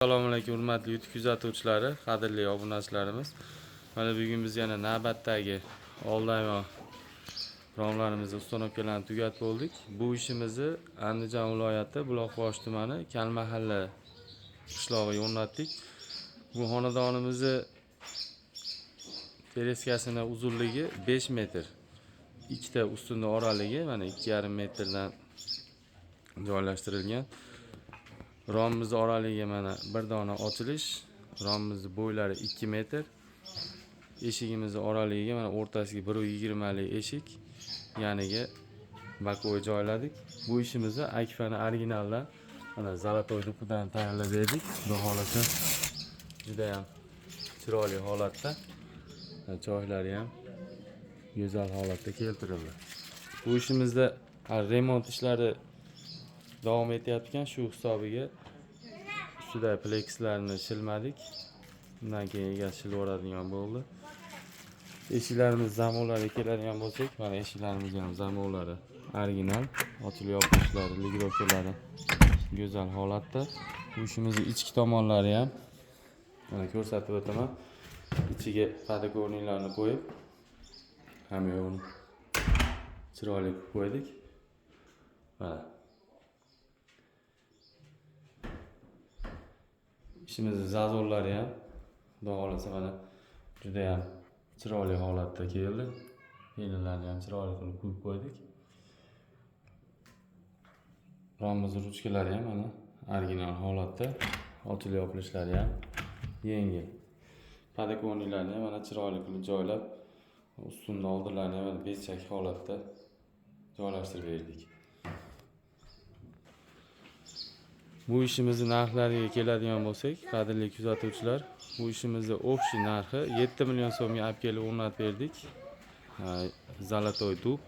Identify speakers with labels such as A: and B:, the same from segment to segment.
A: Assalomu alaykum hurmatli YouTube kuzatuvchilari, qadrli obunachilarimiz. Mana bugun biz yana navbatdagi oldi romlarimizni установкаlarni tugatib bo'ldik. Bu ishimizni Andijon viloyati Buloqboshi tumani Kalmahalla qishlog'iga o'rnatdik. Bu xonadonimizni tereskasini uzunligi 5 metr. Ikkita ustunni oraligi mana 2,5 metrdan joylashtirilgan. Romimiz oraligiga mana bir dona ochilish, romimizni bo'ylari 2 metr. Eshigimizni oraligiga mana o'rtasiga 1.20 lik eshik, yaniga боковой joyladik. Bu ishimizni Akfani originaldan mana золотой dupidan tayyorlab berdik. Xudo xohlasa juda ham chiroyli holatda, choylari ham go'zal holatda keltirildi. Bu ishimizda hali remont ishlari davom etayotgan, shu hisobiga ustida plekslarni shilmadik. Undan keyin egasi shilib bo'ldi. Eshiklarimiz zamovlariga keladigan bo'lsak, mana eshiklarimizni ham zamovlari original, ochilib yopilishlari, ligirovkalari go'zal holatda. Bu ishimizni ichki tomonlari ham mana ko'rsatib o'taman. Ichiga подоконникlarni qo'yib, hamma yo'g'ini chiroyli qilib qo'ydik. Mana ishimizni zazorlari ham xudo xohlasa mana juda ham chiroyli holatda keldi. Fenalarni ham chiroyli qilib qo'yib qo'ydik. Romimiz ruchkalari ham mana original holatda, ochilib yopilishlari ham yengil. Подоконникlarni ham mana chiroyli qilib joylab, ustunni oldilarini ham mana bezchak holatda joylashtirib berdik. Bu ishimizni narxlariga keladigan bo'lsak, qadrli kuzatuvchilar, bu ishimizni общий narxi 7 million so'mga olib kelib o'rnatib berdik. Золотой dub,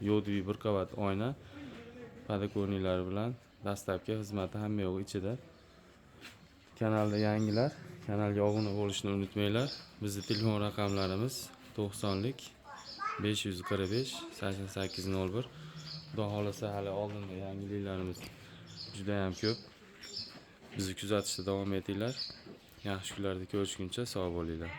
A: yodviy bir qavat oyna, подоконниклari bilan dastlabki xizmati hamma yo'q ichida. Kanalda yangilar, kanalga obuna bo'lishni unutmanglar. Bizni telefon raqamlarimiz 90lik 545 88 01. Xudo xohlasa hali oldinda yangiliklarimiz juda ham ko'p. Bizni kuzatishda davom etinglar. Yaxshi kunlarda ko'rishguncha sog' bo'linglar.